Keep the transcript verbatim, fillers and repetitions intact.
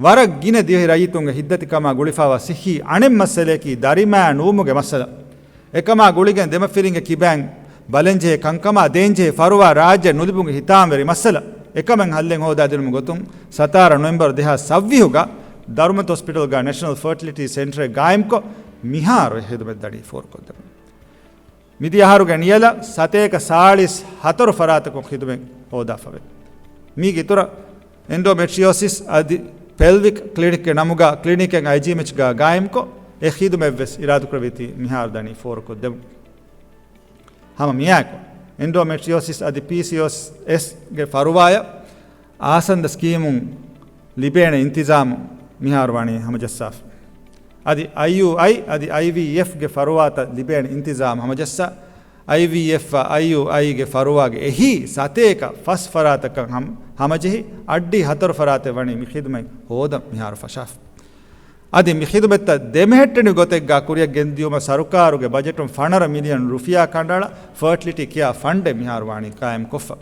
ވަރަށް ގިނަ ދިވެހި ރައްޔިތުންގެ ހިތްދަތިކަމާ ގުޅިފައިވާ ސިއްހީ އަނެއް މައްސަލަޔަކީ ދަރިމައާ ނުވުމުގެ މައްސަލަ. އެކަމާ ގުޅިގެން ދެމަފިރިންގެ ކިބައިން ބަލަންޖެހޭ ކަންކަމާ ދޭންޖެހޭ ފަރުވާ ރާއްޖެ ނުލިބުމުގެ ހިތާމަވެރި މައްސަލަ އެކަމެއް ހައްލެއް ހޯދާދިނުމުގެ ގޮތުން ސަތާރަ ނޮވެމްބަރު ދެހާސް ސައްވީހުގަ ދަރުމަތް ހޮސްޕިޓަލްގަ ނެޝަނަލް ފަރޓިލިޓީ ސެންޓަރެއް ގާއިމްކޮށް، މިހާރު އެ ޚިދުމަތް ދަނީ ފޯރުކޮށްދެމުން. މިދިޔަ އަހަރުގެ ނިޔަލަށް ސަތޭކަ ސާޅީސް ހަތަރު ފަރާތަކުން ޚިދުމަތް ހޯދާފަވޭ. މީގެ އިތުރަށް އެންޑޯމެޓްރިއޯސިސް އަދި ޕެލްވިކް ކްލިނިކްގެ ނަމުގަ ކްލިނިކެއް އައިޖީއެމްއެޗްގަ ގާއިމްކޮށް، އެ ޚިދުމަތްވެސް އިރާދަކުރެވިތީ މިހާރު ދަނީ ފޯރުކޮށްދެމުން. ހަމަ މިއާއެކު، އެންޑޯމެޓްރިއޯސިސް އަދި ޕީސީއޯއެސްގެ ފަރުވާޔަށް އާސަންދަ ސްކީމުން ލިބޭނެ އިންތިޒާމު މިހާރު ވަނީ ހަމަޖައްސާފަ. އަދި އައިޔޫއައި އަދި އައިވީއެފްގެ ފަރުވާތައް ލިބޭނެ އިންތިޒާމު ހަމަޖައްސާ، އައިވީއެފްއާ އައިޔޫއައިގެ ފަރުވާގެ އެހީ ސަތޭކަ ފަސް ފަރާތަކަށް ހަމަ، ހަމަޖެހި، އައްޑިހަ ހަތަރު ފަރާތެއް ވަނީ މި ޚިދުމަތް ހޯދަން މިހާރު ފަށާފަ. އަދި މި ޚިދުމަތްތައް ދެމެހެއްޓެނި ގޮތެއްގާ ކުރިއަށް ގެންދިޔުމަށް ސަރުކާރުގެ ބަޖެޓުން ފަނަރަ މިލިއަން ރުފިޔާ ކަނޑައަޅާ ފަރޓިލިޓީ ކެއާ ފަންޑެއް މިހާރު ވާނީ ގާއިމްކޮށްފަ.